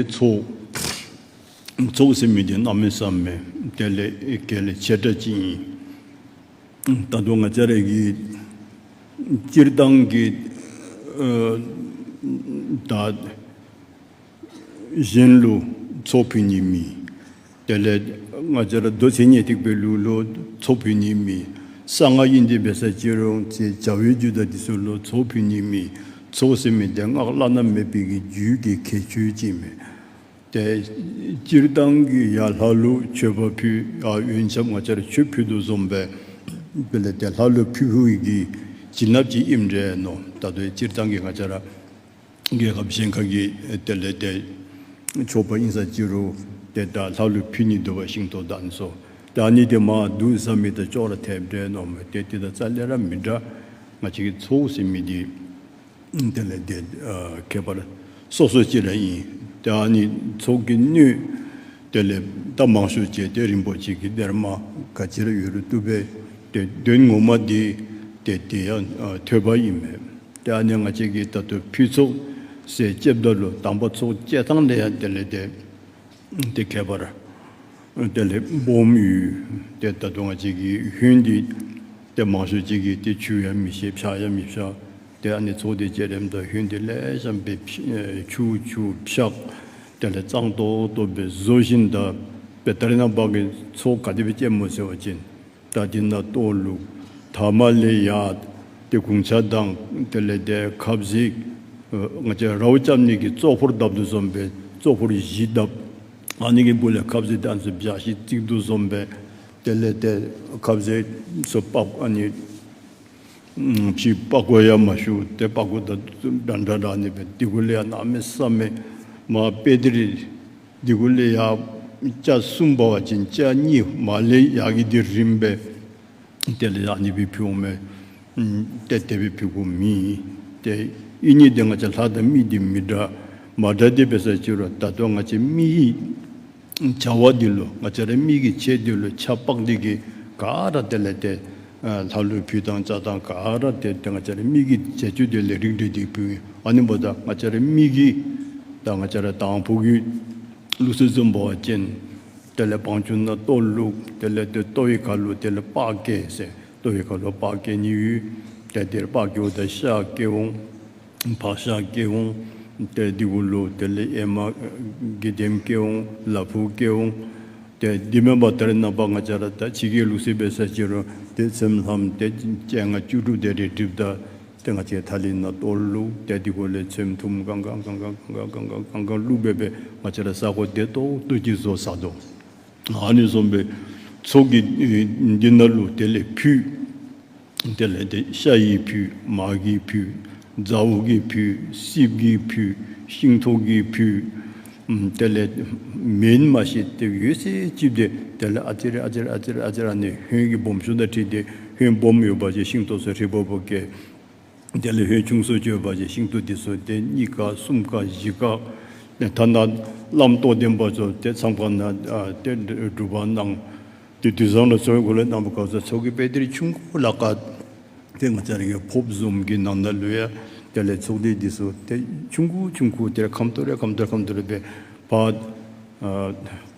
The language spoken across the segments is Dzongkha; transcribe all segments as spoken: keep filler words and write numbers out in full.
ཚོགས་ཚོགས་ཟེར་མི་འདི་གནམ་མེད་ས་མེད་དེ་ལས་གལ་ཆེ་དྲགས་ཅིག་ཨིན། ད་ལྟོ་ང་བཅས་ར་གི་སྤྱིར་བཏང་གི་ཨ་ད་གཞན་ལུ་ཚོགས་ཕུལ་ནི་མེད། དེ་ལས་ང་བཅས་ར་མདོ་མཚན་ཉིད་ཐེག་པའི་ལུགས་ལུ་ཚོགས་ཕུལ་ནི་མེད། གསང་སྔགས་ཨིན་ཏེ་འབད་ས་ཅི་རུང་ཚེ་བྱ་བའི་རྒྱུད་དང་འདི་ཚུ་ལུ་ཚོགས་ཕུལ་ནི་མེད། ཚོགས་ཟེར་མི་འདི་སྔགས་བླ་ན་མེད་པའི་གི་རྒྱུད་ཀྱི་ཁྱད་ཆོས་ཅིག་མས། ཏེ་སྤྱིར་བཏང་གི་ཡར་ལྷ་ལུ་མཆོད་པ་ཕུལ། ཡར་འོན་ཆབ་ང་བཅས་ར་མཆོད་ཕུལ་དོ་བཟུམ་སྦེ་དེ་ལས་ཏེ་ལྷ་ལུ་ཕུལ་ཕུལཝ་གི་བྱིན་རླབས་ཅིག་ཨིནམ་འདྲས་མནོ། ད་ལྟོ་སྤྱིར་བཏང་གི་ང་བཅས་ར་རྒྱལ་ཁབ་གཞན་ཁ་གི་དེ་ལས་ཏེ་མཆོད་པ་ཨིན་ས་ཅི་རུང་ཏེ་ད་ལྷ་ལུ་ཕུལ་ནི་འདུག་པ། ཤིང་ཏོག་དང་ཚུ་ད་ཨ་ནི་འདི་མར་བསྡུ་ཟ་མི་དང་ཅོག་ར་འཐདཔ་འདྲས་མནོཝ་མས། ཏེ་དེ་དང་རྩ་ལས་ར་མི་འདྲ། ང་བཅས་ཀྱི་ཚོགས་ཟེར་མི་འདི་དེ་ལས་ཏེ་ཨ་ཁྱད་པར་སོ་སོ་ཅིག་ར་ཨིན། ཏེ་ཨ་ནི་ཚོགས་ཀྱི་སྣོད་དེ་ལས་ད་མང་ཤོས་ཅིག་ཏེ་རིན་པོ་ཆེ་གི་སྡེར་མ་ག་ཅི་ར་ཡོད་རུང་བཏུབ་པས། ཏེ་དོན་ངོ་མ་འདི་ཏེ་དེ་ཡང་ཨ་ཐོས་པ་ཨིན་མས། ཏེ་ཨ་ནི་ང་བཅས་ཀྱིས་ད་ལྟོ་ཕུལ་ཚོགས་ཟེར་བཅདཔ་ད་ལུ་དང་པ་ཚོགས་བཅད་ཐངས་ལས་ཡང་དེ་ལས་ཏེ་ཏེ་ཁྱད་པར་དེ་ལས་སྦོམ་ཡོད། ཏེ་ད་ལྟོ་ང་བཅས་ཀྱི་ཧོན་འདི་ཏེ་མང་ཤོས་ཅིག་གིས་ཏེ་འཁྱུ་ཡང་མི་ཤེས། ཕྱག་ཡང་མི་ཕྱག། ཏེ་ཨ་ནི་ཚོགས་འདི་བཅད་རནམ་ད་ཧོན་འདི་ལེགས་ཤོམ་སྦེ་འཁྱུ་འཁྱུ་ཕྱག། དེ་ལས་གཙང་ཏོག་ཏོ་སྦེ་བཟོ་ཞིནམ་ད་དཔེ་ད་རེས་ནངས་པ་གི་ཚོགས་ག་དེ་སྦེ་བཅདཔ་སྨོ་ཟེར་བ་ཅིན་ད་འདི་ནང་གཏོར་བླུག། ཐ་མ་ལས་ཡར་ཏེ་གུང་ཆ་དང་དེ་ལས་ཏེ་ཁབ་ཟས་ཨ་ང་བཅས་རཝ་རྐྱབ་ནི་གི་ཙོག་ཕོར་བརྡབ་དོ་བཟུམ་སྦེ་ཙོག་ཕོར་བཞི་བརྡབ། ཨ་ནི་གི་སྦུག་ལས་ཁབ་ཟས་དང་ཚུ་བཞག་ཤིང་བརྩིག་དོ་བཟུམ་སྦེ་དེ་ལས་ཏེ་ཁབ་ཟས་ཚུ་པག་ཨ་ནི་ཨམ་ཕྱི་པགས་ཀོ་ཡང་མ་བཤུ། ཏེ་པགས་ཀོ་དང་འདྲ་འདྲ་འདྲ་ཨ་ནི་སྦེ་དེ་གུ་ལས་ཡང་གནམ་མེད་ས་མེད་མར་དཔེ་དེ་རེ་དེ་གུ་ལས་ཡར་ཆ་གསུམ་འབད་བ་ཅིན་ཆ་གཉིས་མར་ལས་ཡར་གྱི་འདི་རིམ་སྦེ་དེ་ལས་ཨ་ནི་སྦེ་ཕུལ་འོང་མས། ཨམ་ཏེ་དེ་སྦེ་ཕུལ་དགོཔ་མེད། ཏེ་ཨིན་ནི་འདི་ང་བཅས་ལྷ་དང་མི་འདི་མི་འདྲ། མ་འདྲ་འདི་འབད་ས་ཅི་རུང་ད་ལྟོ་ང་བཅས་མི་གི་བྱ་བ་འདི་ལུ་ང་བཅས་ར་མི་གི་ཆེད་འདི་ལུ་ཆརཔ་དཔག་འདི་གིས་ག་ར་དེ་ལས་ཏེ་ཨ་ལྷ་ལུ་ཕུལ་ཐངས་བཅའ་ཐངས་ག་ར་ཏེ་ཏེ་ང་བཅས་ར་མི་གི་བྱ་སྤྱོད་འདི་ལས་རིགས་འགྲེ་སྟེ་ཕུལ། ཨ་ནི་འབདཝ་ད་ང་བཅས་ར་མི་གི་ད་ང་བཅས་ར་དང་ཕུ་གི་ལུགས་སྲོལ་བཟུམ་འབད་བ་ཅིན་དེ་ལས་བང་ཆུང་ནང་གཏོར་བླུག། དེ་ལས་ཏེ་གཏོར་བའི་ཁ་ལུ་དེ་ལས་སྤགས་བཀལ་ཟེར། གཏོར་བའི་ཁ་ལུ་སྤགས་བཀལ་ནི་ཡོད། ཏེ་དེར་སྤགས་བཀལཝ་ད་ཤ་བཀལ་འོང་། ཕག་ཤ་བཀལ་འོང་། ཏེ་དེ་གུ་ལུ་དེ་ལས་ཨེ་མ་གི་ལྡེམ་བཀལ་འོང་། ལ་ཕུག་བཀལ་འོང་། ཏེ་དེ་མེན་པར་ད་རེས་ནངས་པ་ང་བཅས་ར་ད་ཕྱི་རྒྱལ་ལུགས་སྲོལ་འབད་ས་ཅི་རུང་ཏེ་ཚེམས་ལྷམ་ཏེ་བཅོ་ལྔ་བཅུ་དྲུག་དེ་རེ་སྒྲིགཔ་ད་ཏེ་ང་བཅས་ཐ་ལི་ནང་གཏོར་བླུག། ཏེ་དེ་གུ་ལས་ཚེམས་ཐུམ་གང་གང་གང་གང་བླུག་སྦེ་སྦེ་ང་བཅས་ར་ས་གོ་བདེ་ཏོག་ཏོ་ཅིག་བཟོ་ས་དོ། ཨ་ནི་བཟུམ་སྦེ་ཚོགས་ཀྱི་འདི་ནང་ལུ་དེ་ལས་ཕུལ། དེ་ལས་ཏེ་ཤ་ཡིས་ཕུལ། མར་གྱིས་ཕུལ། ཛ་འོག་གིས་ཕུལ། སྲིབ་ཀྱིས་ཕུལ། ཤིང་ཐོག་གིས་ཕུལ། ཨམ་དེ་ལས་མེན་མ་ཤེས་ཏེ་ཡོད་ཚད་ཅིག་ཏེ་དེ་ལས་ཨ་ཙི་རེ་ཨ་ཙི་རེ་ཨ་ཙི་རེ་ཨ་ཙི་རེ་ཨ་ནི་ཧོན་གྱི་སྦོམ་ཤོས་དང་འཁྲིལ་ཏེ་ཧོན་སྦོམ་ཡོད་པ་ཅིན་ཤིང་ཏོག་ཚུ་ཧྲིལ་བུ་བུ་བཀལ། དེ་ལས་ཧོན་ཆུང་སུ་ཅིག་ཡོད་པ་ཅིན་ཤིང་ཏོག་འདི་ཚུ་ཏེ་གཉིས་ཀ་གསུམ་ཀ་བཞི་ཀ། ཏེ་ཐ་ན་བླམ་རྟོགས་ལྡན་པ་ཚུ་ཏེ་མཚམས་ཁང་ནང་ཨ་ཏེ་སྒྲུབ་པ་གནང་། ཏེ་དུས་བཟང་ལུ་ཚོགས་ཀྱི་སྐོར་ལས་གནང་བའི་སྐབས་སུ་ཚོགས་ཀྱི་དཔེ་དེ་རེ་ཆུང་ཀུ་ལ་ཁ་ཏེ་ང་བཅས་ར་གི་ཕོརཔ་བཟུམ་གྱི་ནང་ན་ལུ་ཡང་དེ་ལས་ཚོགས་སྡེ་འདི་ཚུ་ཏེ་ཆུང་ཀུ་ཆུང་ཀུ་དེ་རེ་ཁམ་ཏོ་རེ་ཁམ་ཏོ་རེ་ཁམ་ཏོ་རེ་སྦེ་ཕར་ཨ་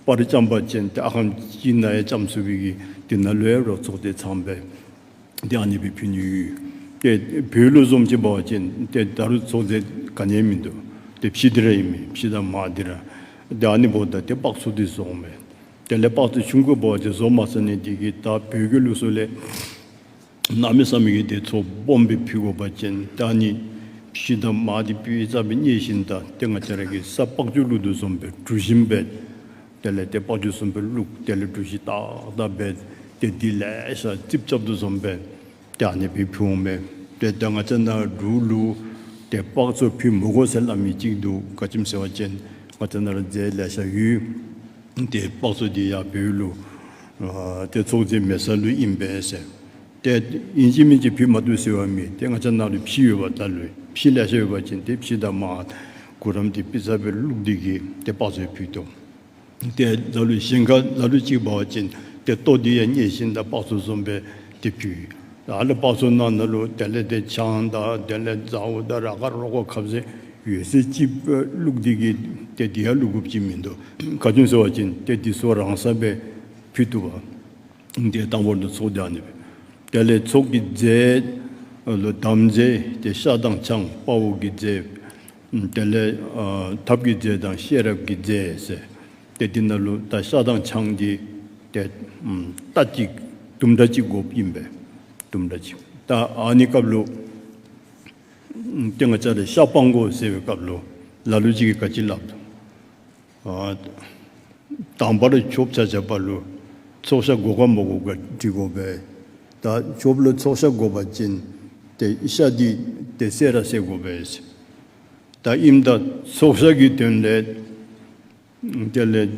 པར་བཅམ་པ་ཅིན་ཏེ་ཨ་ཁམ་ཅིག་ནང་ཡང་བཅམ་ཚུགས་པའི་གི་དེ་ནང་ལུ་ཡང་རོགས་ཚོགས་སྡེ་ཚང་སྦེ་ཏེ་ཨ་ནི་སྦེ་ཕུལ་ནི་ཡོད། ཏེ་བོད་ལུ་བཟུམ་ཅིག་འབད་བ་ཅིན་ཏེ་ད་རུང་ཚོགས་སྡེ་ག་ནི་ཡང་མིན་འདུག། ཏེ་ཕྱེ་འདི་ར་ཨིན་མས། ཕྱེ་དང་མར་འདི་ར། ཏེ་ཨ་ནི་འབདཝ་ད་ཏེ་དཔག་ཚོགས་འདི་བཟོ་འོང་མས། དེ་ལས་དཔག་ཚོགས་ཆུང་ཀུ་འབད་བ་ཅིན་བཟོ་མ་ཚར་ནི་འདི་གིས་ད་བོད་ཀྱི་ལུགས་སྲོལ་ལས་གནམ་མེད་ས་མེད་ཀྱི་ཏེ་ཚོགས་སྦོམ་སྦེ་ཕུལ་དགོ་པ་ཅིན་ད་ཨ་ནི་ཕྱེ་དང་མར་འདི་སྤུས་ཙམ་སྦེ་བསྙལ་ཞིནམ་ད་ཏེ་ང་བཅས་ར་གི་ས་སྤགས་ཅུང་བླུག་དོ་བཟུམ་སྦེ་གྲུ་བཞི་སྦེ་དེ་ལས་ཏེ་སྤགས་ཅུང་གསུམ་སྦེ་བླུག། དེ་ལས་གྲུ་བཞི་ཏག་ཏག་སྦེ་ཏེ་འདི་ལེ་ཤ་རྩིགཔ་རྐྱབ་དོ་བཟུམ་སྦེ་ཏེ་ཨ་ནི་སྦེ་ཕུལ་འོང་མས། ཏེ་ད་ང་བཅས་ནཱ་འབྲུག་ལུ་ཏེ་དཔག་ཚོགས་ཕུལ་མི་དགོ་ཟེར་སླབ་མི་ཅིག་འདུག། ག་ཅི་སྨོ་ཟེར་བ་ཅིན་ང་བཅས་ནཱ་ར་རྫས་ལེ་ཤ་ཡོད། ཏེ་དཔག་ཚོགས་འདི་ཡར་བོད་ལུ་ཨ་ཏེ་ཚོགས་རྫས་མེད་ས་ལུ་ཨིན་པས་ཟེར། ཏེ་ཨིན་ཅི་མིན་ཅི་ཕུལ་མ་བཏུབ་ཟེར་བ་མེད། ཏེ་ང་བཅས་ནཱ་ལུ་ཕྱེ་ཡོད་པ་ད་ལུ་ཕྱེ་ལེ་ཤ་ཡོད་པ་ཅིན་ཏེ་ཕྱེ་དང་མར་གུ་རམ་འདི་སྤུས་ཙམ་སྦེ་བླུག་སྟེ་གིས་ཏེ་དཔག་ཚོགས་ཕུལ་དོ། ཏེ་ལ་ལུ་གཞན་ཁར་ལ་ལུ་ཅིག་འབད་བ་ཅིན་ཏེ་ལྟོ་འདི་ཡང་བསྙལ་ཞིནམ་ད་དཔག་ཚོགས་བཟུམ་སྦེ་ཏེ་ཕུལ། ཨ་ལུ་དཔག་ཚོགས་ནང་ན་ལུ་དེ་ལས་ཏེ་ཆང་དང་དེ་ལས་ཛ་འོག་དང་ར་ཁ་རོག་ཁ་ཁབ་ཟས་ ཡོད་ཚད་ཅིག་བླུགས་ཏེ་གི་ཏེ་འདི་ཡང་བླུགས་དགོཔ་ཅིག་མིན་འདུག། ག་ཅི་སྨོ་ཟེར་བ་ཅིན་ཏེ་འདི་ཚུ་རང་ས་སྦེ་ཕུལ་བཏུབ་པས། ཏེ་དང་པོ་ཏེ་ཚོགས་འདི་ཨ་ནི་སྦེ། དེ་ལས་ཚོགས་ཀྱི་རྫས་ལུ་དམ་རྫས་ཏེ་ཤ་དང་ཆང་དཔའ་བོ་གི་རྫས། དེ་ལས་ཨ་ཐབས་ཀྱི་རྫས་དང་ཤེས་རབ་ཀྱི་རྫས་ཟེར། ཏེ་འདི་ནང་ལུ་ད་ཤ་དང་ཆང་འདི་ཏེ་ཨམ་རྟགས་ཅིག་དུམ་གྲ་ཅིག་དགོཔ་ཨིན་པས། དུམ་གྲ་ཅིག། ད་ཨ་ནི་སྐབས་ལུ་ཏེ་ང་བཅས་ར་ཤ་སྤང་དགོ་ཟེར་བའི་སྐབས་ལུ་ལ་ལུ་ཅིག་གིས་ག་ཅི་སླབ་འདུག། ཨ་དང་པ་ར་ཆོསཔ་ཆ་ཁྱབ་ལུ་ཚོགས་ཤ་དགོ་ག་མ་དགོ་ག་དྲི་དགོ་པས། ད་ཆོསཔ་ལུ་ཚོགས་ཤ་དགོ་པ་ཅིན་ཏེ་ཤ་འདི་ཏེ་བསད་ར་བསད་དགོ་པས། ད་ཨིནམ་ད་ཚོགས་ཤ་གི་དོན་ལས་དེ་ལས་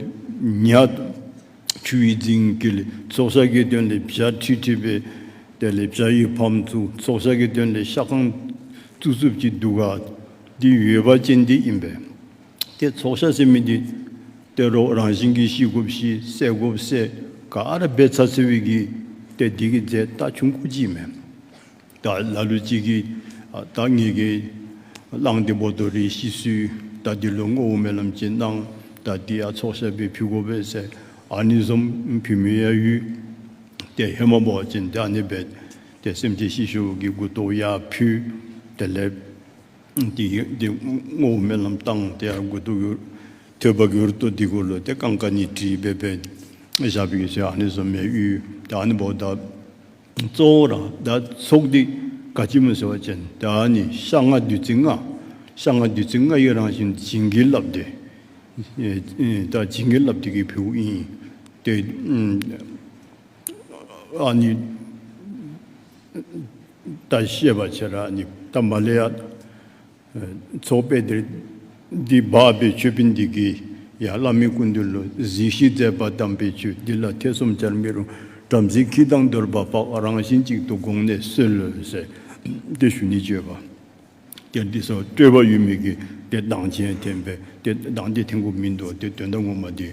ཉ་ཆུ་ཡི་རྫིང་གི་ལས་ཚོགས་ཤ་གི་དོན་ལས་བྱ་ཁྲིད་ཁྲིད་སྦེ་དེ་ལས་བྱ་ཡི་ཕམ་བཙུགས། ཚོགས་ཤ་གི་དོན་ལས་ཤ་ཁང་བཙུགས་བཙུགསཔ་ཅིག་འདུག་ག། འདི་ཡོད་པ་ཅིན་འདི་ཨིན་པས། ཏེ་ཚོགས་ཤ་ཟེར་མི་འདི་ཏེ་རོགས་རང་བཞིན་གྱིས་ཤི་དགོཔ་ཤི་བསད་དགོཔ་བསད་ག་ར་འབད་ཚར་ཚར་བའི་གི་ཏེ་འདི་གི་རྫས་ད་ཆུང་ཀུ་ཅིག་མས། ད་ལ་ལུ་ཅིག་གིས་ཨ་ད་ངེ་གི་གླང་འདི་འབོ་དོ་རི་ཤི་སོ་ཡི། ད་འདི་ལུ་བསྔོ་བ་སྨོན་ལམ་ཅིག་གནང་། ད་འདི་ཡང་ཚོགས་ཤ་སྦེ་ཕུལ་དགོ་པས་ཟེར་ཨ་ནི་བཟུམ་ཕུལ་མི་ཡང་ཡོད། ཏེ་ཧེ་མ་འབད་བ་ཅིན་ཏེ་ཨ་ནི་སྦེ་ཏེ་སེམས་ཅན་ཤི་ཤིཝ་གི་མགུ་ཏོ་ཡར་ཕུལ། དེ་ལས་འདི་འདི་བསྔོ་བ་སྨོན་ལམ་བཏང་། ཏེ་ཡར་མགུ་ཏོ་གི་ཐོད་པ་གི་འོག་ཏོ་འདི་གུ་ལུ་ཏེ་ཀང་ཀ་ནི་བྲིས་སྦེ་སྦེ་བཞག་པའི་གི་ཚེ་ཨ་ནི་བཟུམ་ཡང་ཡོད། ཏེ་ཨ་ནི་འབདཝ་ད་གཙོ་བོ་ར་ད་ཚོགས་འདི་ག་ཅི་སྨོ་ཟེར་བ་ཅིན་ད་ཨ་ནི་ཤ་ལྔ་བདུད་རྩི་ལྔ། ཤ་ལྔ་བདུད་རྩི་ལྔ་གི་རང་བཞིན་བྱིན་གྱིས་བརླབས་ཏེ་ཨེ་ཨེ་ད་བྱིན་གྱིས་བརླབས་ཏེ་གི་ཕུལཝ་ཨིན། ཏེ་ཨ་ནི་ད་བཤད་པ་ཅིན་ར་ཨ་ནི་ད་མར་ལས་ཡར་ཚོགས་དཔལ་སྟེར་འདི་འབག་སྦེ་མཆོད་པའི་འདི་གིས་ཡར་བླ་མའི་སྐུ་མདུན་ལུ་གཟིགས་ཤིག་མཛད་པ་དམ་པའི་ཆོས། འདི་ལ་ཐེ་ཚོམ་བྱར་མི་རུང་། བྲམ་ཟེ་ཁྱི་དང་གདོལ་པ་དཔག་རང་བཞིན་གཅིག་ཏུ་དགོངས་ནས་གསོལ་ཟེར་ཏེ་ཞུ་ནི་བརྗོད་པ། ཏེ་འདི་ཚུ་སྤྲོས་པ་ཡོད་མི་གིས་ཏེ་གདངས་ཅིག་འཐེན་སྦེ་ཏེ་གདངས་འདི་འཐེན་དགོཔ་མིན་འདུག། ཏེ་དོན་དག་ངོ་མ་འདི་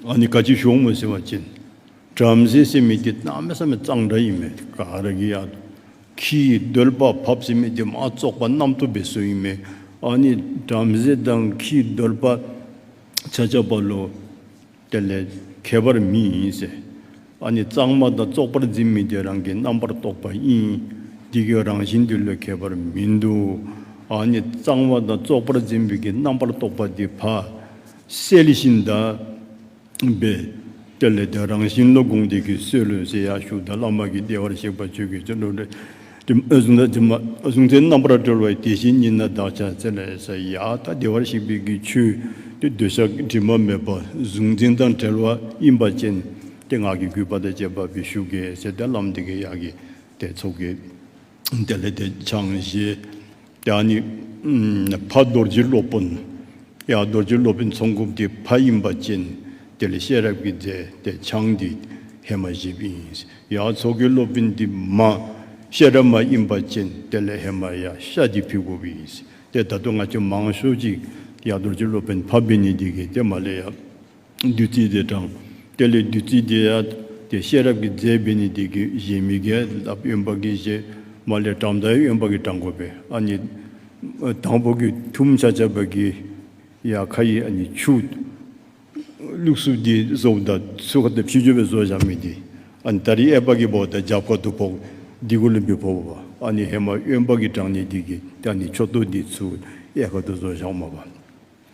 ཨ་ནི་ག་ཅི་ཞུཝ་སྨོ་ཟེར་བ་ཅིན་བྲམ་ཟེ་ཟེར་མི་འདི་གནམ་མེད་ས་མེད་གཙང་སྦྲ་ཨིན་མས། ག་ར་གིས་ཡང་ཁྱི་གདོལ་པ་ཕགཔ་ཟེར་མི་འདི་མར་བཙོག་པ་རྣམ་རྟོག་འབད་སོ་ཨིན་མས། ཨ་ནི་བྲམ་ཟེ་དང་ཁྱི་གདོལ་པ་ཆ་ཁྱབ་ལུ་དེ་ལས་ཁྱད་པར་མེད་ཟེར། ཨ་ནི་གཙང་མ་དང་བཙོག་པར་འཛིན་མི་འདི་རང་གི་རྣམ་པར་རྟོག་པ་ཨིན། འདི་གི་རང་བཞིན་འདི་ལུ་ཁྱད་པར་མིན་འདུག། ཨ་ནི་གཙང་མ་དང་བཙོག་པར་འཛིན་པའི་གི་རྣམ་པར་རྟོག་པ་འདི་ཕར་སེལ་ཞིནམ་ད་སྦེ་དེ་ལས་ཏེ་རང་བཞིན་ལུ་དགོངས་ཏེ་གི་གསོལ་ལོ་ཟེར་ཡར་ཞུཝ་ད་བླ་མ་གིས་བདེ་བར་གཤེགས་པ་ཁྱོད་ཀྱིས་ཅི་འདྲ་འདྲ། ཏེ་གཟུང་ད་ཇི་མ་གཟུང་འཛིན་རྣམ་པར་གྲོལ་བ་ཡི། དེ་བཞིན་ཉིད་ནི་བདག་ཀྱང་འཚལ་ལོ་ཟེར། ཡ་ད་བདེ་བར་གཤེགས་པའི་གི་ཆོས་ཏེ་འདོད་ཆགས་དྲི་མ་མེད་པ་གཟུང་འཛིན་དང་བྲལ་བ་ཨིན་པ་ཅིན་ཏེ་ང་གིས་གུས་པ་དང་བཅས་པ་སྦེ་ཞུ་གེ་ཟེར་ཏེ་བླམ་འདི་གིས་ཡར་གྱི་ཏེ་ཚོགས་ཀྱི་དེ་ལས་ཏེ་ཆང་བཞེས། ཏེ་ཨ་ནི་ཨམ་ཕ་རྡོ་རྗེ་སློབ་དཔོན། ཡ་རྡོ་རྗེ་སློབ་དཔོན་ཚོགས་འགོཔ་འདི་ཕ་ཨིན་པ་ཅིན་དེ་ལས་ཤེས་རབ་ཀྱི་རྫས་ཏེ་ཆང་འདི་ཧེ་མ་བཞེསཔ་ཨིན། ཡ་ཚོགས་ཀྱི་སློབ་དཔོན་འདི་མ་ཤེས་རབ་མ་ཨིན་པ་ཅིན་དེ་ལས་ཧེ་མ་ཡ་ཤ་འདི་ཕུལ་དགོཔ་ཨིན། ཏེ་ད་ལྟོ་ང་བཅས་མང་ཤོས་ཅིག་ཡ་རྡོ་རྗེ་སློབ་དཔོན་ཕ་འབད་ནི་འདི་གིས་ཏེ་མར་ལས་ཡ་བདུད་རྩི་འདི་དྲང་། དེ་ལས་བདུད་རྩི་འདི་ཡང་ཏེ་ཤེས་རབ་ཀྱི་རྫས་འབད་ནི་འདི་གིས་བཞེས་མི་གིས་ལགཔ་གཡོན་པ་གིས་བཞེས། མར་ལས་དྲངམ་ད་ཡང་གཡོན་པ་གིས་དྲང་དགོ་པས། ཨ་ནི་དང་པོ་གི་ཐུམ་ཆ་ཁྱབ་ཀྱི་ཡ་ཁ་ཡི་ཨ་ནི་ཆུ་བླུགས་ཚུགསཔ་འདི་བཟོཝ་ད་ཚུ་ཁ་ཏེ་ཕྱི་འགྱོ་སྦེ་བཟོ་བཞག་མི་འདི་ཨ་ནི་ད་རིས་ཨའི་པ་གིས་འབདཝ་ད་རྒྱབ་ཁ་ཐུག་ཕོག་འདི་གུ་ལུ་འབད་ཕོགཔ་པ། ཨ་ནི་ཧེ་མ་གཡོན་པ་གིས་དྲང་ནི་འདི་གིས་ད་ཨ་ནི་མཆུ་ཏོ་འདི་ཚུ་ཨའི་ཁ་ཐུག་བཟོ་བཞགཔ་མས་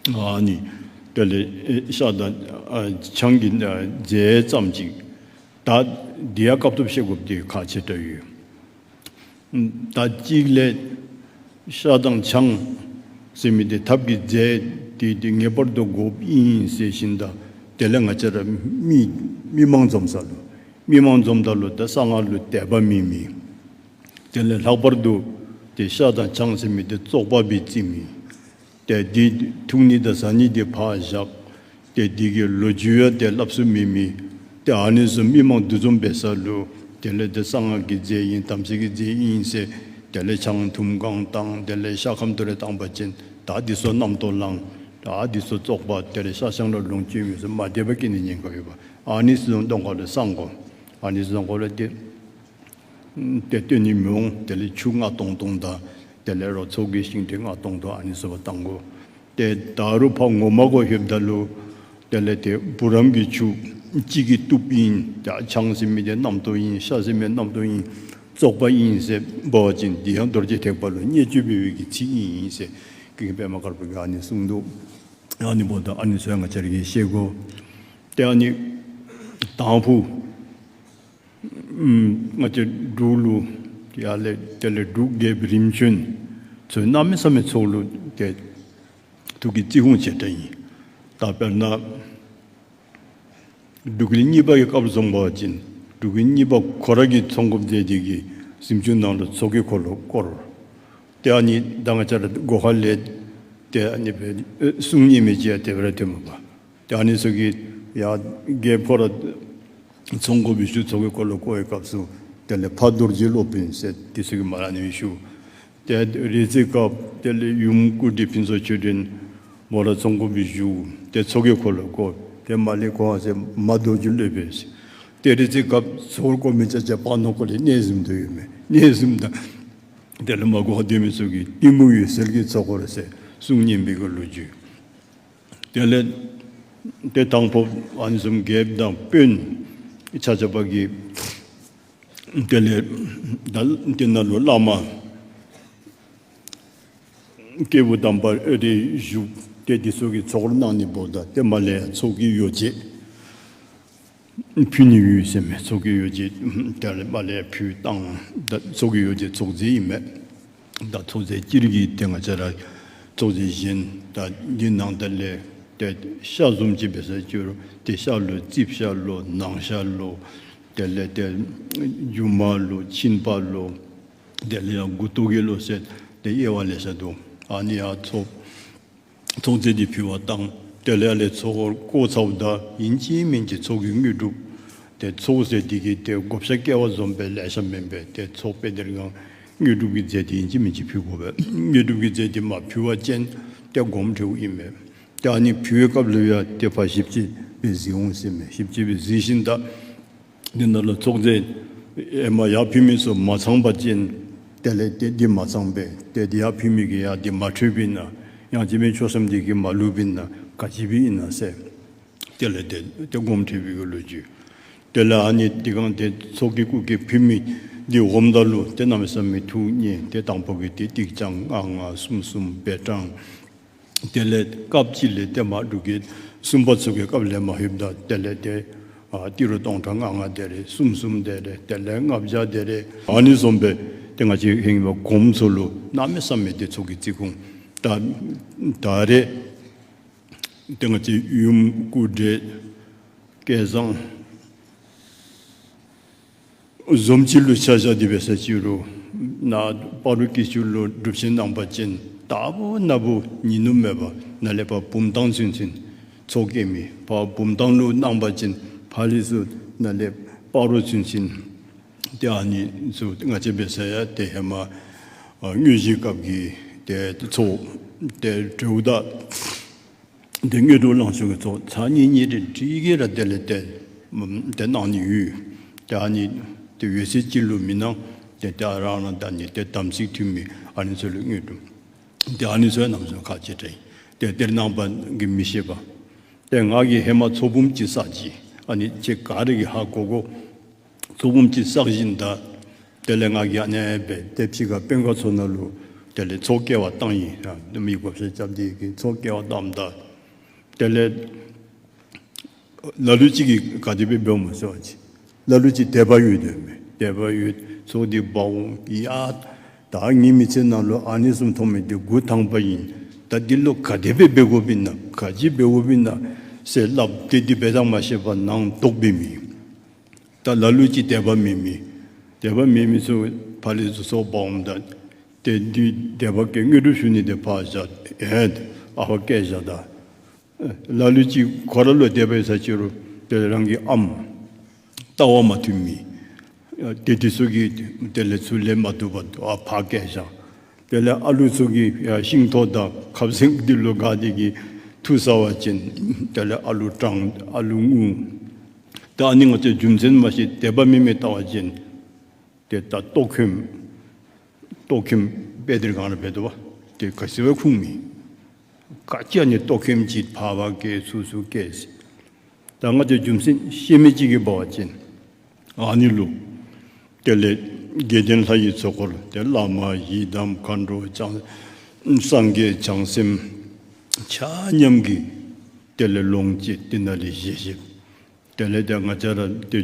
པ། ཨ་ནི་དེ་ལས་ཨེ་ཤ་དང་ཨ་ཆང་གི་ཨ་རྫས་ཙམ་ཅིག། ད་འདི་ཡང་སྐབས་ཐོབ་བཤད་དགོཔ་འདི་ཁག་ཆེ་དྲགས་ཡོད། ད་གཅིག་ལས་ཤ་དང་ཆང་ཟེར་མི་འདི་ཐབས་ཀྱི་རྫས་འདི་འདི་ངེས་པར་དུ་དགོཔ་ཨིན་ཟེར་ཞིནམ་ད་དེ་ལས་ང་བཅས་ར་མི་མི་མང་འཛོམས་ས་ལུ་མི་མང་འཛོམསམ་ད་ལུ་ད་གསང་སྔགས་ལུ་དད་པ་མེད་མི། དེ་ལས་ལྷག་པར་དུ་ཏེ་ཤ་དང་ཆང་ཟེར་མི་འདི་བཙོག་པ་སྦེ་བརྩི་མི། ཏེ་འདི་འཐུང་ནི་དང་ཟ་ནི་འདི་ཕར་བཞག། ཏེ་འདི་གི་ལོ་རྒྱུས་ཡང་ཏེ་སླབ་ས་མེད་མི། ཏེ་ཨ་ནི་བཟུམ་མི་མང་འདུ་འཛོམས་འབད་ས་ལུ་དེ་ལས་ཏེ་གསང་སྔགས་ཀྱི་རྫས་ཨིན་དམ་ཚིག་གི་རྫས་ཨིན་ཟེར་དེ་ལས་ཆང་འཐུང་གང་བཏང་དེ་ལས་ཤ་ཁམ་ཏོ་རེ་བཏང་པ་ཅིན་ད་འདི་ཚུ་རྣམ་རྟོག་ལང་། ད་འདི་ཚུ་བཙོག་པ་དེ་ལས་ཤ་ཆང་ལུ་ལོངས་སྤྱོད་མི་ཚུ་མ་བདེ་བ་སྐྱེ་ནི་ཉེན་ཁ་ཡོད་པ། ཨ་ནི་ཚུ་གདོང་ཁ་ལུ་བསང་དགོ། ཨ་ནི་ཚུ་གདོང་ཁ་ལུ་ཏེ་ཏེ་སྟོན་ནི་མི་འོང་། དེ་ལས་ཆུ་ལྔ་ཏོང་ཏོང་དང་ དེ་ལས་རོགས་ཚོགས་ཀྱི་ཤིང་འབྲས་ལྔ་སྟོང་དོ་ཨ་ནི་ཚུ་བཏང་དགོ། ཏེ་ད་རུང་ཕར་ངོ་མ་གུ་ལྷོདཔ་ད་ལུ་དེ་ལས་ཏེ་བུ་རམ་གྱི་ཆུ་གཅིག་གིས་བཏུབ་ཨིན། ད་ཆང་ཟེར་མི་དེ་རྣམ་རྟོག་ཨིན། ཤ་ཟེར་མི་རྣམ་རྟོག་ཨིན། བཙོག་པ་ཨིན་ཟེར་འབད་བ་ཅིན་དེ་ཡང་རྡོ་རྗེ་ཐེག་པ་ལུ་བརྙས་བཅོས་འབད་བའི་གི་ཚིག་ཨིན་ཟེར་ཀུན་མཁྱེན་པདྨ་དཀར་པོ་གིས་ཨ་ནི་གསུངས་འདུག། ཨ་ནི་འབདཝ་ད་ཨ་ནི་ཚུ་ཡང་ང་བཅས་ར་གིས་ཤེས་དགོ། ཏེ་ཨ་ནི་དང་ཕུ་ཨམ་ང་བཅས་འབྲུག་ལུ་ཡར་ལས་དེ་ལས་འབྲུག་རྒྱལཔོ་རིམ་བྱོན་ཚུ་གནམ་མེད་ས་མེད་ཚོགས་ལུ་ཏེ་ཐུགས་ཀྱི་བརྩི་སྲུང་ཆེ་དྲགས་ཨིན། ད་དཔེར་ན་འབྲུག་རྒྱལ་གཉིས་པ་གི་སྐབས་བཟུམ་འབད་བ་ཅིན་འབྲུག་རྒྱལ་གཉིས་པ་ཁོ་ར་གིས་ཚོགས་འགོ་མཛད་དེ་གིས་གཟིམ་ཆུང་ནང་ལུ་ཚོགས་ཀྱི་འཁོར་ལོ་བསྐོར། ཏེ་ཨ་ནི་ད་ང་བཅས་ར་སྒོ་ཁ་ལས་ཏེ་ཨ་ནི་སྦེ་ཨེ་གསུང་སྙན་མི་ཅིག་ཡང་དེ་སྦེ་ར་ཐོནམ་མས་པ། ཏེ་ཨ་ནི་ཚུ་གིས་ཡར་རྒྱལཔོ་ར་ཚོགས་འགོ་འབད་ཞུ། ཚོགས་ཀྱི་འཁོར་ལོ་བསྐོར་བའི་སྐབས་སུ་དེ་ལས་ཕ་རྡོ་རྗེ་སློབ་དཔོན་ཟེར་དེ་ཚུ་གིས་མར་ཨ་ནི་སྦེ་ཞུ། ཏེ་རེ་ཚེ་སྐབས་དེ་ལས་ཡུམ་སྐུ་བགྲེས་ཕུན་ཚོགས་ཆོས་སྒྲོན་མོ་ར་ཚོགས་འགོ་འབད་ཞུ། ཏེ་ཚོགས་ཀྱི་འཁོར་ལོ་བསྐོར། ཏེ་མར་ལས་གོ་ཟེར་མ་རྡོ་རྗེ་སློབ་དཔོན་ཟེར། ཏེ་རེ་ཚེ་སྐབས་ཚོགས་འཁོར་བསྐོར་མི་ཅིག་ཅིག་པ་ནོ་ཁོ་ལས་གནས་གཟིམ་དོ་ཡོད་མི་གནས་གཟིམ་ད། དེ་ལས་མར་གོ་ཁར་སྡོད་མི་ཚུ་གིས་གཏི་མུག་འོད་གསལ་གྱི་ཚོགས་འཁོར་ཟེར་གསུང་སྙན་པའི་གི་ལོ་རྒྱུས། དེ་ལས་ཏེ་དང་ཕུ་ཨ་ནི་བཟུམ་རྒྱལཔོ་དང་དཔོན་ཆ་ཁྱབ་ཀྱིས་དེ་ལས་ད་དེ་ནང་ལུ་བླ་མ་སྐྱེས་བུ་དམ་པ་རེ་བཞུགས། ཏེ་དེ་ཚུ་གིས་ཚོགས་གནང་ནི་འབདཝ་ད་ཏེ་མར་ལས་ཡང་ཚོགས་ཀྱི་ཡོ་བྱད་ཕུལ་ནི་ཡོད་ཟེར་མས། ཚོགས་ཀྱི་ཡོ་བྱད་དེ་ལས་མར་ལས་ཕུལ་བཏང་། ད་ཚོགས་ཀྱི་ཡོ་བྱད་ཚོགས་རྫས་ཨིན་མས། ད་ཚོགས་རྫས་སྤྱིར་གྱིས་ཏེ་ང་བཅས་ར་ཚོགས་རྫས་གཞན་ད་འདི་ནང་ད་ལས་ཏེ་ཤ་བཟུམ་ཅིག་འབད་ས་ཅིག་རུང་ཏེ་ཤ་ལུ་རྩིགཔ་ཤ་ལོ་ནང་ཤ་ལོ་དེ་ལས་ཏེ་རྒྱུ་མ་ལོ་མཆིན་པ་ལོ་དེ་ལས་ཡང་མགུ་ཏོ་གི་ལོ་ཟེར་ཏེ་དབྱེ་བ་ལེ་ཤ་འདུག། ཨ་ནི་ཡང་ཚོགས་ཚོགས་རྫས་འདི་ཕུལ་བ་བཏང་། དེ་ལས་ཡར་ལས་ཚོགས་འཁོར་བསྐོར་ཚརཝ་ད་ཨིན་ཅི་མིན་ཅི་ཚོགས་ཀྱི་དངོས་གྲུབ། ཏེ་ཚོགས་ཟེར་འདི་གིས་ཏེ་བགོ་བཤའ་བཀལ་བ་བཟུམ་སྦེ་ལེ་ཤ་མེན་པས། ཏེ་ཚོགས་དཔེ་དེ་རིང་དངོས་གྲུབ་ཀྱི་རྫས་འདི་ཨིན་ཅི་མིན་ཅི་ཕུལ་དགོ་པས། དངོས་གྲུབ་ཀྱི་རྫས་འདི་མ་ཕུལ་བ་ཅིན་ཏེ་སྒོམ་ཁྲེལཝ་ཨིན་མས། ཏེ་ཨ་ནི་ཕུལ་བའི་སྐབས་ལུ་ཡང་ཏེ་ཕར་ཞིབ་དཔྱད་སྦེ་གཟིགས་འོང་ཟེར་མས། ཞིབ་དཔྱད་སྦེ་གཟིགས་ཞིནམ་ད་འདི་ནང་ལུ་ཚོགས་རྫས་ཧེ་མ་ཡར་ཕུལ་མི་ཚུ་མ་ཚང་པ་ཅིན་དེ་ལས་ཏེ་འདི་མ་ཚང་པས། ཏེ་འདི་ཡར་ཕུལ་མི་གིས་ཡང་འདི་མ་འཕྲོད་པས་ན་ཡང་ཅིན་མཆོག་གསུམ་འདི་གིས་མ་བླུགས་པས་ན་ག་ཅི་སྦེ་ཨིན་ན་ཟེར། དེ་ལས་ཏེ་ཏེ་སྒོམ་ཁྲེལ་བའི་གི་ལོ་རྒྱུས། དེ་ལས་ཨ་ནི་འདི་གང་ཏེ་ཚོགས་ཀྱི་སྐུ་གི་ཕུལ་མི་འདི་འོངམ་ད་ལུ་ཏེ་གནམ་མེད་ས་མེད་ཐུགས་མཉེས། ཏེ་དང་ཕུ་གིས་ཏེ་ཏིག་ཙམ་ལྔ་ལྔ་གསུམ་གསུམ་སྦེ་དྲངས། དེ་ལས་སྐབས་ཅིག་ལས་ཏེ་མར་འབྲུག་རྒྱལ་གསུམ་པ་ཚུ་གི་སྐབས་ལས་མར་ལྷོདཔ་ད་དེ་ལས་ཏེ་ཨ་ཏི་རུ་སྟོང་ཕྲག་ལྔ་ལྔ་དེ་རེ་གསུམ་གསུམ་དེ་རེ་དེ་ལས་ལྔ་བརྒྱ་དེ་རེ་ཨ་ནི་བཟུམ་སྦེ་ཏེ་ང་བཅས་ཧེ་མ་གོངམ་ཚུ་ལུ་གནམ་མེད་ས་མེད་ཏེ་ཚོགས་ཀྱི་བརྩི་སྲུང་ད་ད་རེས་ཏེ་ང་བཅས་ཡུམ་སྐུ་བགྲེས་སྐལ་བཟང་བཟུམ་ཅིག་ལུ་ཆ་བཞག་སྟེ་འབད་ས་ཅིག་རུང་ནཱ་སྤ་རོ་སྐྱིད་ཆུ་ལུ་སྒྲུབ་ཆེན་གནང་པ་ཅིན་ད་བུ་ན་བུ་ཉིན་ནུབ་མེད་པར་ནཱ་ལས་ཕར་བུམ་ཐང་ཚུན་ཚུན་ཚོགས་བསྐྱལ་མི། ཕར་བུམ་ཐང་ལུ་གནང་པ་ཅིན་ཕར་ལས་ཚུར་ནཱ་ལས་སྤ་རོ་ཚུན་ཚུན་ཏེ་ཨ་ནི་ཚུ་ང་བཅས་འབད་ས་ཡང་ཏེ་ཧེ་མ་ཨ་དངོས་གཞིའི་སྐབས་ཀྱི་ཏེ་ཚོགས་ཏེ་གྲོལཝ་ད་ཏེ་དངོས་གྲུབ་ལང་ཤོར་གྱི་ཚོགས་ཚར་གཉིས་གཉིས་རེ་དྲུག་གི་ར་དེ་ལས་ཏེ་ཏེ་གནང་ནི་ཡོད། ཏེ་ཨ་ནི་ཏེ་འོད་གསལ་ཅིག་ལུ་མི་གནང་། ཏེ་ཏེ་རང་རང་ད་ནི་ཏེ་དམ་ཚིག་མཐུན་མི་ཨ་ནི་ཚུ་ལུ་དངོས་གྲུབ། ཏེ་ཨ་ནི་ཚུ་ཡང་གནམ་མེད་ས་མེད་ཁག་ཆེ་དྲགས་ཨིན། ཏེ་ཏེ་ནང་པ་གིས་མི་ཤེས་པས། ཏེ་ང་གིས་ཧེ་མ་ཚོགས་འབུམ་ཅིག་བསགས་ཅི། ཨ་ནི་ཁྱེད་ག་ར་གིས་ཧ་གོ་གོ། ཚོགས་འབུམ་ཅིག་བསགས་ཞིནམ་ད་དེ་ལས་ང་གིས་ཨ་ནེ་སྦེ་ཏེ་ཕྱི་ཁར་དཔོན་ཁག་ཚུ་ནང་ལུ་དེ་ལས་ཚོགས་བསྐལ་བ་བཏང་ཡི། ཨ་མི་བགོ་བཤའ་རྐྱབ་སྟེ་གིས་ཚོགས་བསྐལ་བ་བཏངམ་ད་དེ་ལས་ལ་ལུ་ཅིག་གིས་ག་དེ་སྦེ་འབདཝ་སྨོ་ཟེར་བ་ཅིན་ལ་ལུ་ཅིག་དད་པ་ཡོད་དེ་མས། དད་པ་ཡོད་ཚོགས་འདི་འབག་འོང་ཡ། ད་ངེའི་མི་ཚེ་ནང་ལུ་ཨ་ནི་བཟུམ་མཐོང་མི་འདི་འགོ་དང་པ་ཨིན། ད་འདི་ལུ་ག་དེ་སྦེ་འབད་དགོཔ་ཨིན་ན་ག་ཅི་འབད་དགོཔ་ཨིན་ན་ཟེར་སླབ་སྟེ་འདི་འབད་ཐངས་མ་ཤེས་པར་ནང་དོག་པའི་མི། ད་ལ་ལུ་ཅིག་དད་པ་མེད་མི་དད་པ་མེད་མི་ཚུ་ཕར་ལས་ཚུར་ཚོགས་འབག་འོངམ་ད་ཏེ་འདི་དད་པ་གི་དངོས་གྲུབ་ཞུ་ནི་འདི་ཕར་བཞག་ཨེ་ཨ་ཕར་བསྐྱལ་བཞག་ད། ལ་ལུ་ཅིག་ཁོ་ར་ལུ་དད་པ་ཡོད་ས་ཅིག་རུང་ཏེ་རང་གི་ཨམ་ལྟ་བ་མ་མཐུན་མི་ཏེ་འདི་ཚུ་གིས་དེ་ལས་ཚུར་ལེན་མ་བཏུབ་པར་ཨ་ཕར་བསྐྱལ་བཞག། དེ་ལས་ཨ་ལུ་ཚུ་གིས་ཡ་ཤིང་ཐོག་དང་ཁབ་སེང་འདི་ལུ་དགའ་སྟེ་གིས་འཐུ་ཟ་བ་ཅིན་དེ་ལས་ཨ་ལུ་སྐྲངས་ཨ་ལུ་ངུ། ད་ཨ་ནི་ང་བཅས་རྒྱུ་མཚན་མ་ཤེས་དད་པ་མེད་མི་ལྟ་བ་ཅིན་ཏེ་ད་ལྟོགས་ཁེམ་ལྟོགས་ཁེམ་ དཔེ་དེ་རེ་གང་ར་འབད་དོ་བ། དེ་ག་ཅི་བ་ཁུངས་མེད། ག་ཅི་ཨ་ནི་ལྟོ་ཁེམ་ཅིག་ཕར་ཕར་བཀལ་ཚུར་ཚུར་བཀལ་ཟེར། ད་ང་བཅས་རྒྱུ་མཚན་ཤེས་མི་ཅིག་གིས་འབད་བ་ཅིན་ཨ་ནི་ལུ་དེ་ལས་དགེ་ལྡན་ལྷ་ཡི་ཚོགས་འཁོར་དེ་བླ་མ་ཡི་དམ་མཁའ་འགྲོ་བྱང་སངས་རྒྱས་བྱང་སེམས་ཆ་མཉམ་གྱིས་དེ་ལས་ལོངས་སྤྱོད་དེ་ནང་ལས་བཞེས་བཞེསཔ། དེ་ལས་ཏེ་ང་བཅས་ར་ཏེ་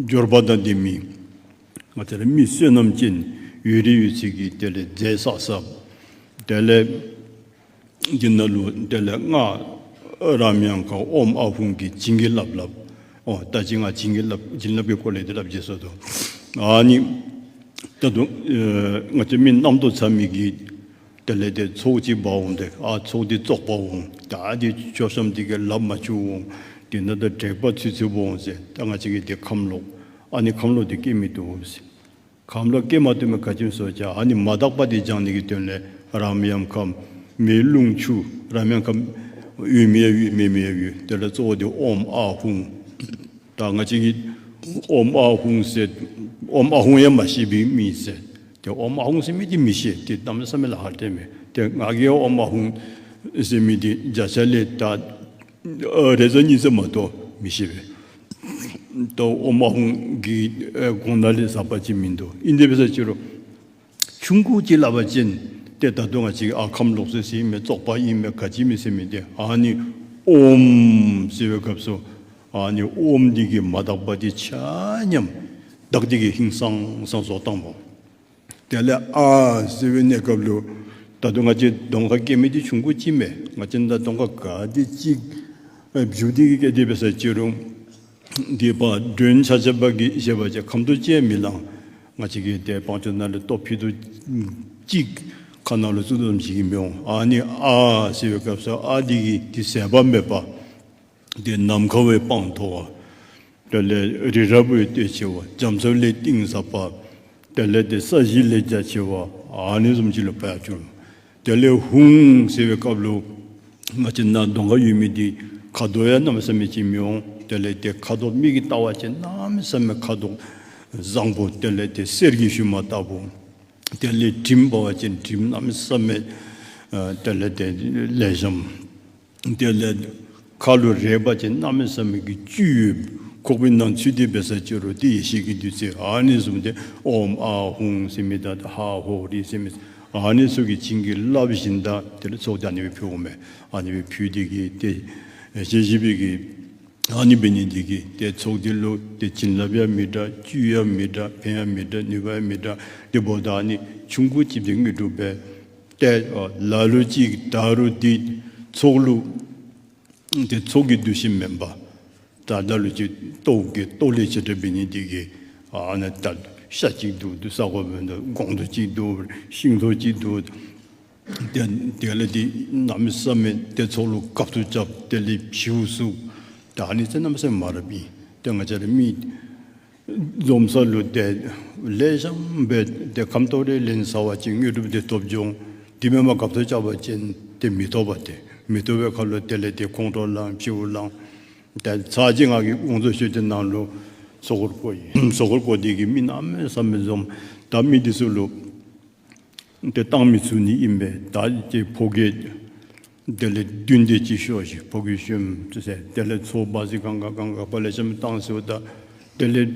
འབྱོར་པ་དང་ལྡན་མི་ང་བཅས་ར་མི་བསོད་ནམས་ཅན་ཡོད་རིགས་ཡོད་ཚད་ཀྱིས་དེ་ལས་རྫས་བསགས་བསགསཔ། དེ་ལས་འདི་ནང་ལུ་དེ་ལས་སྔགས་རམ་ཡང་ཁ་ཨོཾ་ཨཱཿཧཱུྃ་གིས་བྱིན་གྱིས་བརླབས་བརླབས། ཨོ་ད་ཅི་ང་བྱིན་གྱིས་བརླབས་བྱིན་རླབས་ཀྱི་སྐོར་ལས་དེ་སླབ་བཞེས་སོ་དོ། ཨ་ནི་ད་དུང་ཨེ་ང་བཅས་མི་རྣམ་རྟོག་ཚ་མི་གིས་དེ་ལས་ཏེ་ཚོགས་ཅིག་འབག་འོང་སྟེ་ཨ་ཚོགས་འདི་བཙོག་པ་འོང་། ད་འདི་མཆོད་བཤམ་འདི་གིས་ལགཔ་མ་བཅུག་འོང་། དེ་ནང་ད་དྲེག་པ་ཚུད་ཚུདཔ་འོང་ཟེར། ད་ང་བཅས་ཀྱིས་དེ་ཁམས་ལོག་ཨ་ནི་ཁམས་ལོག་འདི་སྐྱེ་མི་བཏུབ་ཟེར། ཁམས་ལོག་སྐྱེ་མ་བཏུབ་མི་ག་ཅི་སྨོ་ཟེར་བ་ཅིན་ཨ་ནི་མ་དག་པ་འདི་སྦྱང་ནི་གི་དོན་ལས་རམ་ཡང་ཁ་མེ་རླུང་ཆུ་རམ་ཡང་ཁ་ཡོད་མི་ཡང་ཡོད་མེད་མི་ཡང་ཡོད། དེ་ལས་གཙོ་བོ་འདི་ཨོཾ་ཨཱཿཧཱུྃ། ད་ང་བཅས་ཀྱིས་ཨོཾ་ཨཱཿཧཱུྃ་ཟེར་ཨོཾ་ཨཱཿཧཱུྃ་ཡང་མ་ཤེས་པའི་མི་ཟེར། ཏེ་ཨོཾ་ཨཱཿཧཱུྃ་ཟེར་མི་འདི་མི་ཤེས། ཏེ་གནམ་མེད་ས་མེད་ལཱ་ཁག་ཏེ་མས། ཏེ་ང་གིས་ཨོཾ་ཨཱཿཧཱུྃ་ཟེར་མི་འདི་བརྒྱ་ཆ་ལས་ད་ཨ་རེ་ཟ་གཉིས་ཟ་མ་གཏོགས་མི་ཤེས་པས། ད་ཨོཾ་ཨཱཿཧཱུྃ་གི་ཨེ་གོང་ན་ལས་ཟབ་པ་ཅིག་མིན་འདུག། ཨིན་དེ་འབད་ས་ཅི་རུང་ཆུང་ཀུ་ཅིག་སླབ་པ་ཅིན་ཏེ་ད་དུང་ང་བཅས་ཨ་ཁམས་ལོག་སོ་ཡི་མས་བཙོག་པ་ཨིན་མས་ག་ཅི་མས་ཟེར་མི་འདི་ཨ་ནི་ཨོཾ་ཟེར་བའི་སྐབས་སུ་ཨ་ནི་ཨོཾ་འདི་གི་མ་དག་པ་འདི་ཆ་མཉམ་དག་སྟེ་གིས་ཧིང་སངས་ས་བཟོ་བཏངམ་སྨོ། དེ་ལས་ཨ་ཟེར་བའི་གནས་སྐབས་ལུ་ད་དུང་ང་བཅས་གདོང་ཁར་སྐྱེ་མི་འདི་ཆུང་ཀུ་ཅིག་མས། ང་བཅས་ད་གདོང་ཁར་ག་དེ་ཅིག་ཨེ་བྱུག་སྟེ་གིས་སྐྱེ་དེ་འབད་ས་ཅི་རུང་འདི་ཕར་མགྲོན་ཆ་ཁྱབ་ཀྱིས་བཞེས་པ་ཅིན་ཁམ་ཏོག་ཅིག་ཡང་མི་ལང་། ང་བཅས་ཀྱིས་ཏེ་བང་ཅོ་ནང་ལས་ལྟོ་ཕུལ་དོ་ཅིག་ཁ་ནང་ལུ་བཙུགས་དོ་ཙམ་ཅིག་གིས་མི་འོང་། ཨ་ནི་ཨ་ཟེར་བའི་སྐབས་སུ་ཨ་འདི་གིས་འདི་ཟད་པ་མེད་པ། ཏེ་ནམ་མཁའ་བའི་སྤང་མཐོ་བ། དེ་ལས་རི་རབ་བའི་སྟོད་ཆེ་བ། རྒྱ་མཚོ་ལས་གཏིང་ཟབ་པ། དེ་ལས་ཏེ་ས་གཞི་ལས་རྒྱ་ཆེ་བ། ཨ་ནི་བཟུམ་ཅིག་ལུ་འབད་བཅུག། དེ་ལས་ཧཱུྃ་ཟེར་བའི་སྐབས་ལུ་ང་བཅས་ནཱ་གདོང་ཁར་ཡོད་མི་འདི་ཁ་དོག་ཡང་གནམ་མེད་ས་མེད་ཅིག་མི་འོང་། དེ་ལས་ཏེ་ཁ་དོག་མིག་གིས་བལྟ་བ་ཅིན་གནམ་མེད་ས་མེད་ཁ་དོག་བཟང་པོ། དེ་ལས་ཏེ་གསེར་གྱི་ཞུན་མ་ལྟ་བུ། དེ་ལས་དྲིམ་འབད་བ་ཅིན་དྲིམ་གནམ་མེད་ས་མེད་ཨ་དེ་ལས་ཏེ་ལེགས་ཤོམ། དེ་ལས་ཁ་ལུ་རེག་པ་ཅིན་གནམ་མེད་ས་མེད་ཀྱི་བཅུད་ཡོད། ཁོག་པའི་ནང་ཚུད་དེ་འབད་ས་ཅི་རུང་དེ་ཡེ་ཤེས་ཀྱི་བདུད་རྩི་ཨ་ནི་བཟུམ་ཏེ་ཨོཾ་ཨཱཿཧཱུྃ་ཟེར་མི་དང་ཧ་ཧོ་རི་ཟེར་མི་ཨ་ནི་ཚུ་གིས་བྱིན་གྱིས་བརླབས་བཞིན་ད་དེ་ལས་ཚོགས་དེ་ཨ་ནི་སྦེ་ཕུལ་འོང་མས། ཨ་ནི་སྦེ་ཕུལ་ཏེ་གིས་ཏེ་ཞལ་བཞི་པའི་གིས་ཨ་ནི་འབད་ནི་འདི་གིས་ཏེ་ཚོགས་འདི་ལུ་ཏེ་བྱིན་རླབས་ཡང་མི་འདྲ་བཅུད་ཡང་མི་འདྲ་ཕན་ཡང་མི་འདྲ་ནུས་པ་ཡང་མི་འདྲ། དེ་འབདཝ་ད་ཨ་ནི་ཆུང་ཀུ་ཅིག་འདི་དངོས་གྲུབ་འབད། ཏེ་ལ་ལུ་ཅིག་ད་རུང་འདི་ཚོགས་ལུ་ཏེ་ཚོགས་ཀྱི་འདུ་ཤེས་མེན་པར་ད་ལ་ལུ་ཅིག་ལྟོཝ་གི་ལྟོཝ་ལས་ཆེ་དྲགས་འབད་ནི་འདི་གིས་ཨ་ནི་ད་ཤ་ཅིག་འདུག་འདུག་ས་གོ་འབད་ན་སྒོང་རྡོག་ཅིག་འདུག་ཤིང་ཏོག་ཅིག་འདུག། ཏེ་དེ་ལས་འདི་གནམ་མེད་ས་མེད་ཏེ་ཚོགས་ལུ་དགའ་བསུ་རྐྱབ། དེ་ལས་བྱིའུ་བཙུགས། ད་ཨ་ནི་ཚུ་གནམ་མེད་ས་མེད་མ་རབས་ཨིན། ཏེ་ང་བཅས་ར་མི་འཛོམས་ས་ལུ་ཏེ་ལེགས་ཤོམ་སྦེ་ཏེ་ཁམ་ཏོག་རེ་ལེན་ཟ་བ་ཅིན་དངོས་གྲུབ་འདི་ཐོབ་འོང་། དེ་མེན་པར་དགའ་བསུ་རྐྱབ་པ་ཅིན་ཏེ་མི་ཐོབ་པས། ཏེ་མི་ཐོབ་པའི་ཁར་ལུ་དེ་ལས་ཏེ་ཁོང་ཁྲོ་ལང་བྱིའུ་ལང་། ཏེ་ཚར་གཅིག་ང་གིས་དགོངས་རྫོགས་ཆོས་སྡེ་ནང་ལུ་ཚོགས་འཁོར་བསྐོར་ཡི། ཚོགས་འཁོར་བསྐོར་ཏེ་གིས་མི་གནམ་མེད་ས་མེད་འཛོམས། ད་མི་འདི་ཚུ་ལུ་ཏེ་བཏང་མི་ཚུགས་ནི་ཨིན་པས། ད་ཏེ་ཕོ་སྐྱེས་དེ་ལས་བདུན་དེ་ཅིག་ཤོར་ཅི། ཕོ་སྐྱེས་ཤོར་ཟེར། དེ་ལས་ཚོགས་བ་ཟི་གང་ག་གང་ག་པ་ལེགས་ཤོམ་བཏང་ཟེརཝ་ད་དེ་ལས་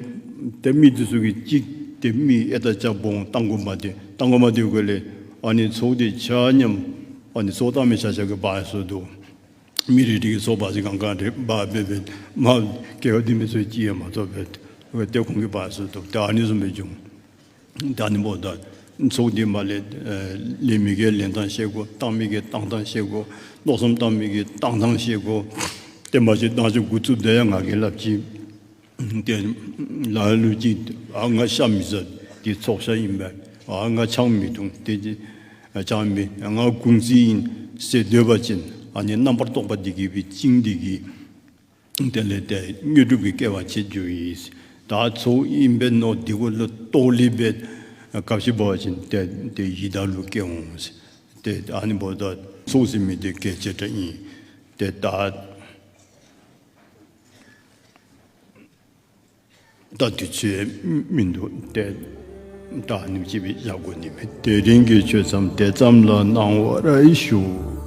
ཏེ་མི་འདི་ཚུ་གིས་ཅིག་ཏེ་མི་ཨེ་ད་ཅ་བོང་བཏང་དགོ་མ་དེ་བཏང་དགོ་མ་དེ་གོ་ལས་ཨ་ནི་ཚོགས་འདི་ཆ་མཉམ་ཨ་ནི་ཚོགས་བཏང་མི་ཆ་ཁྱབ་ཀྱིས་འབག་སོང་འདུག། མི་རེ་རེ་གིས་ཚོགས་བ་ཟི་གང་ག་རེ་འབག་འབད་འབད་མ་སྐྱེ་བ་འདི་མི་ཚུ་ཅིག་ཡང་མ་ཐོབ་པས། ཏེ་ཁོང་གིས་འབག་སོང་འདུག། ཏེ་ཨ་ནི་བཟུམ་སྦེ་བྱུང་། ད་ཨ་ནི་འབདཝ་ད་ཚོགས་འདི་མར་ལས་ཨེ་ལེན་མི་གིས་ལེན་ཐངས་ཤེས་དགོ། བཏང་མི་གིས་བཏང་ཐངས་ཤེས་དགོ། མནོ་བསམ་བཏང་མི་གིས་བཏང་ཐངས་ཤེས་དགོ། ཏེ་མ་གཞི་བཏང་ཞིནམ་འགོ་བཙུགས་དེ་ཡང་ང་གིས་སླབ་ཅི། ཏེ་ལ་ལུ་ཅིག་ཨ་ང་ཤ་མི་བཟའ། འདི་ཚོགས་ཤ་ཨིན་པས། ཨ་ང་ཆང་མི་འཐུང་། ཏེ་ཅིག་ཨ་ཆང་མི་ང་གུང་ཚིགས་ཨིན་ཟེར་སྡོད་པ་ཅིན་ཨ་ནི་རྣམ་པར་རྟོག་པ་འདི་གིས་སྦེ་བཅིངས་ཏེ་གིས་དེ་ལས་ཏེ་དངོས་གྲུབ་ཀྱི་སྐལ་བ་ཆད་འགྱོཝ་ཨིན། ད་ཚོགས་ཨིན་པས་མནོ་འདི་གུ་ལུ་རྟོག་ལས་སྦེ་གབ་ཞིག་འབད་བ་ཅིན་ཏེ་ཏེ་ཡི་དྭགས་ལུ་སྐྱེ་འོང་། ཏེ་ཨ་ནི་འབདཝ་ད་ཚོགས་ཟེར་མི་འདི་གལ་ཆེ་དྲགས་ཨིན། ཏེ་ད་ད་དུས་ཚོད་མིན་འདུག་ཏེ། ད་ཨ་ནེམ་ཅིག་སྦེ་བཞག་དགོ་ནི་མས། དེ་རིང་གི་ཆོས་མཚམས་དེ་ཙམ་ལ་གནང་བར་ཞུ།